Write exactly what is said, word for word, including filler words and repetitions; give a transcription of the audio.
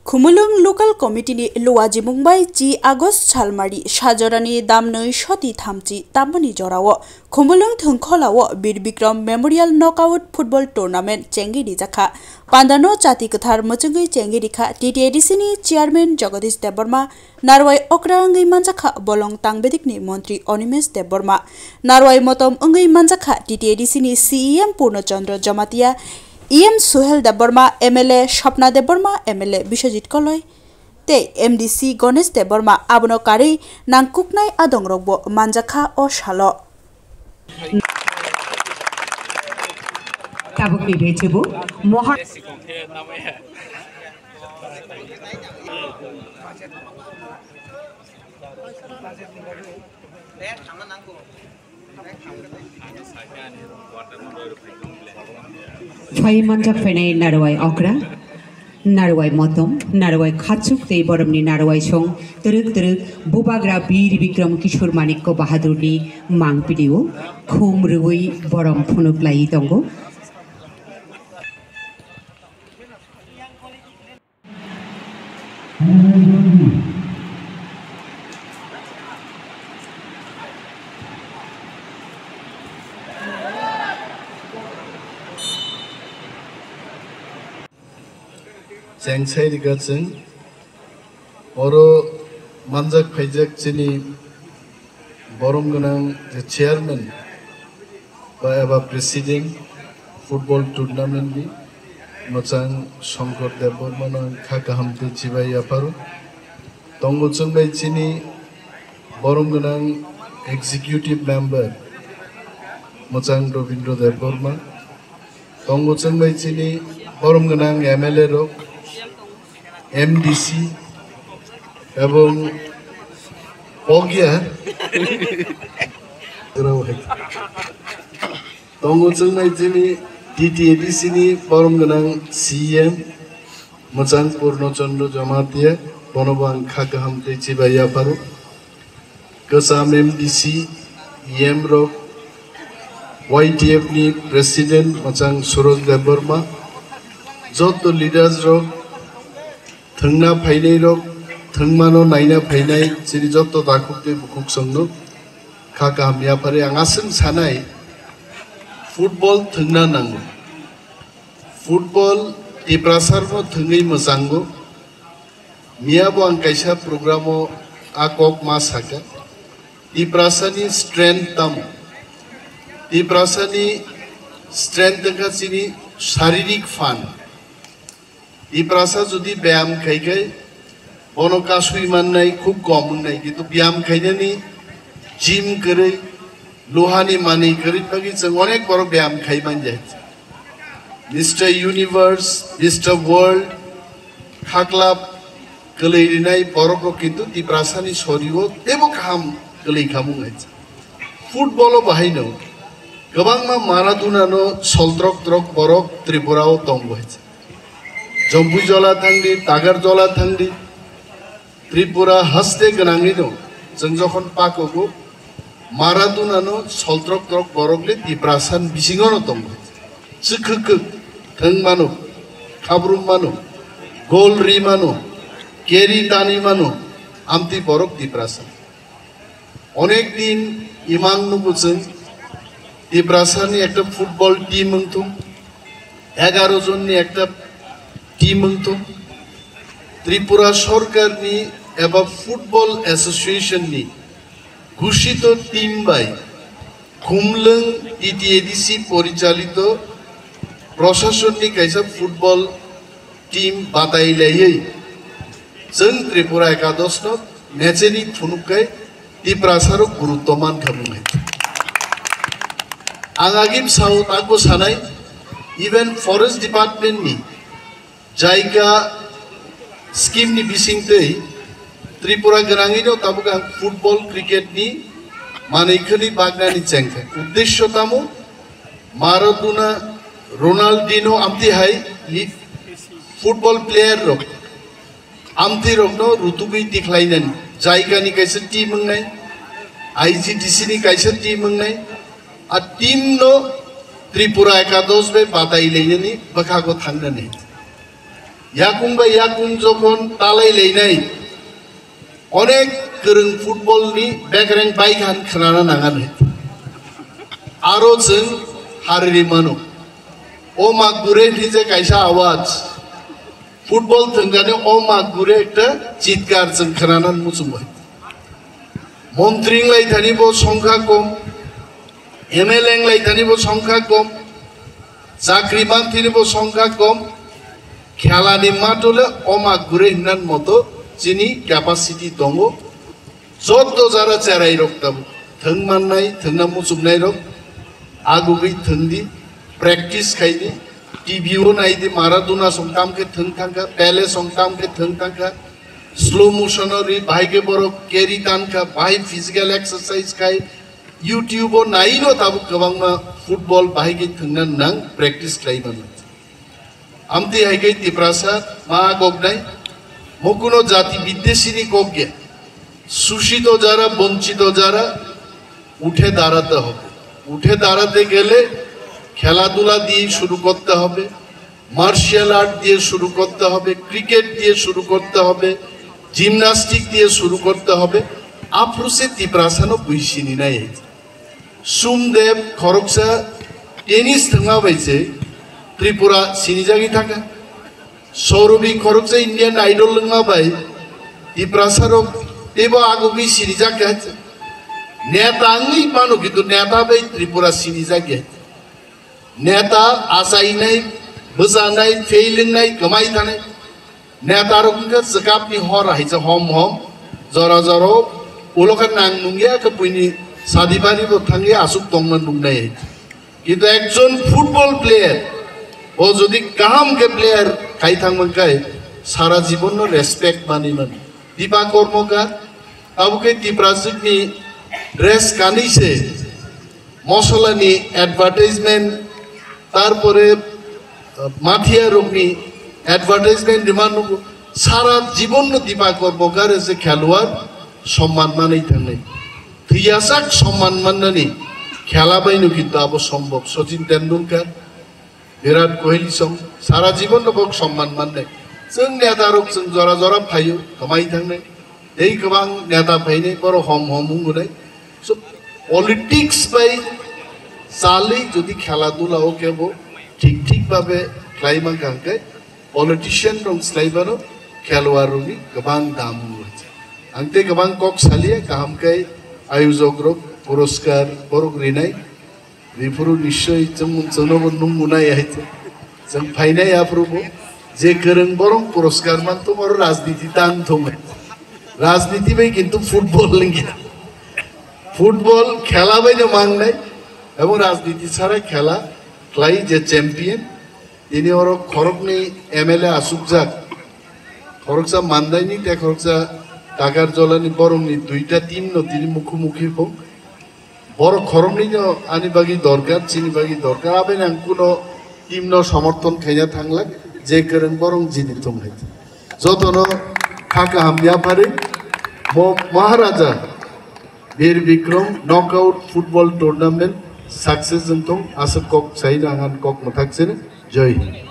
Khumulwng Local Committee ni luajimung bai chi August salmari sajorani damnwi soti thamchi tammani jorao Khumulwng thwngkholao Bir Bikram Memorial Knockout Football Tournament chengwi rijakha. Pandano chati kwthar mwchwngwi chengwi rikha T T A D C ni Chairman Jagadish Debbarma, narwai okra wngwi manjakha bolong tangbedikni montri Animesh Debbarma, narwai motom wngwi manjakha T T A D C ni C E M Purno Chandra Jamatia, E M Suhel Debbarma, M L A Swapna Debbarma, M L A Biswajit Koloi tei M D C Ganesh Debbarma, abono karwi nangkuknai adongrokbo manjakha o salo. Tabukni bechebo Mohan Phai manjak phainai narwai okra, narwai motom, narwai khachuk tei boromni narwai song twrwk twrwk Bubagra Bir Bikram Kishore Manikya Bahadurni mang pidio khum rwui borom phunuk lai tongo. Cheng sai rikha chwng oro manjak phaijak chini borom gwnang je chairman ba eba president football tournament ni mwchang Shankar Debbarma no ang kha kaham tei chibai yapharo. Tongo chwng bai chini borom gwnang executive member mwchang Rabindra Debbarma. Tongo chwng bai chini borom gwnang M L A rok, M D C ebong pogya. Tongo chwng bai chini T T A D C ni borom gwnang C E M mwchang Purno Chandra Jamatia, bono bo ang kha kaham tei chibai yapharo. Kwcham M D C, E M rok, Y T F ni president mwchang Suraj Debbarma, joto leaders rok, thwngna phainai rok, thwngmano naina phainai chini joto takhuk tei bukhuk songno kha kaham yaphari ang aswng sanai football thwngna nango. Football Tiprasarno thwngwi mwchango. Miyabo ang kaisa programo a kok ma saka, Tiprasani strength tamo? Tiprasani strength wngkha chini sharirik phan. Tiprasa jodi beyam khai khai bono kasui mannai khub kom wngnai, kintu beyam khainani gym kwrwi, luhani manwi kwrwi bagwi chwng onek borok beyam khai manya. Mister Universe, Mister World, khaklap kwlwi rinai borok rok kintu Tiprasani sorio tebo kaham kwlwi khamung hai. Football o bahaino kwbangma Maradona no soltrok trok borok Tripura o tongo hai. Jompui jola thangdi, Tagar jola thangdi, Tripura haste gwnangwino chwng jokhon pakogo, Maradona no soltrok trok borok le Tiprasa ni bisingo no tongo. Chwkhwk kwk thwng mano, khabrum mano, gol ri mano, keri tani mano, amtwi borok Tiprasa. Onek din imang nugo chwng Tiprasani ekta football team wngthung, egaro jonni ekta team wngthung. Tripura sorkarni eba Football Association ni gushito team bai Khumlwng T T A D C porichalito proshasonni kaisa football team batai laiwi chwng Tripura Ekadosh no mecheni phunuk kai Tiprasa rok gurutto mankha mung hai. Ang agim sao takbo sanai, even forest department ni jaika scheme ni bising tei Tripura gwnangwi no tabuk ang football cricket ni manwi khwni bagnani chengkha. Uddesho tamo Maradona, Ronaldinho amtwi hai football player rok amtwi rokno rutugwi tikhlainani jaigani kaisa team wngnai, I G D C ni kaisa team wngnai, a team no Tripura Ekadosh bai batai lainani bwkhago thangnani. Yakung bai yakung jokhon talai lainai, onek kwrwng football ni bekreng baikhan khwnana nanganai. Aro chwng hariri mano. O mak gure hinwi je kaisa awaj. Football thwngani o mak gure ekta chitkar chwng khwnana muchung bai. Montri wnglaithani bo songkha kom, M L A wnglaithani bo songkha kom, chakri manthini bo songkha kom, khelani matole oma gure hinnan moto chini capacity tongo. Jotto jara cherai rok tabuk thwng mannai, thwngna muchuknai rok agugwi thwngdi, practice khaidi, T V o naidi, Maradona song tam khe thwng thangkha, Pele song tam khe thwng thangkha, slow motion o ri, bahai khe borok carry tankha, bahai physical exercise khai, YouTube o naino tabuk kwbangma football bahai khe thwngna nang practice khlai mano. Amtwi hai khe Tiprasa ma koknai, mokuno jati biddeshini kok ge, sushito jara, bonchito jara, উঠে দাঁড়াতে হবে। উঠে দাঁড়াতে গেলে খেলাধুলা দিয়ে শুরু করতে হবে, মার্শাল আর্ট দিয়ে শুরু করতে হবে, ক্রিকেট দিয়ে শুরু করতে হবে, জিমনাস্টিক দিয়ে শুরু করতে হবে। Aphuru se Tiprasano bui sini nai. Sumdev khoroksa tennis thwngma bai se Tripura sinijagwi thangkha. Sauravi khoroksa Indian Idol wngma bai Tiprasa rok teibo agugwi sinijak kha. Neta wngwi mano, kintu neta bai Tripura sinijak ya. Neta achainai, bwchanai, fail wngnai, kwmai thanai. Neta rok wngkha swkapni hor hai se hom hom, jora jora ulo khe nang nungya khe buini sadi bari bo thangya aswk tongma nungnai. Kintu ekjon football player, o jodi kaham khe player khai thangmang khai, sara jibon no respect mani mani. Dipa Kormokar, abo khe Tipraswkni dress kanwi se, mosolani advertisement, tarpore, uh, mafia rokni advertisement rima nugo. Sara jibon no Dipa Kormokar se kheluar somman manwi thangnai. Thwiyasak somman mannani khela bai no kintu abo sombhob. Sachin Tendulkar, Virat Kohli song sara jibon no bok somman mannai. Chwng neta rok chwng jora jora phaio, kwmai thangnai. Tei kwbang neta phainai, borok hom hom wngnai. So, politics bai chalwi jodi khela dula o kebo thik thik babe khlai mankha hwnkhe, politician rok swlai bano khelwar rokni kwbang dam wngo. Ang tei kwbang kok saliya, kaham khe ayojok rok puraskar borok rinai, riphuru nischoi chwng, chwngno bo nung munai hai chwng phainai aphuru bo je kwrwng borok puraskar man tong oro rajniti tang thung hai. Rajniti bai kintu football lingya. Football khela bai no mangnai, ebong rajniti sara khela khlai je champion. Tini oro khoroknwi M L A asukjak, khoroksa Mandaini tei khoroksa Takarjolani, borokni duita team no tini mukhu mukhi bo. Borok khoroknwino ani bagwi dorkar, chini bagwi dorkar. Aboni ang kuno team no somorthon khaina thanglak, je kwrwng borok jini thung hai. Jotono kha kaham yapharwi bo Maharaja Bir Bikram Knockout Football Tournament success wngthong, aswk kok sai rang ang kok mwthak sini. Jai Hind.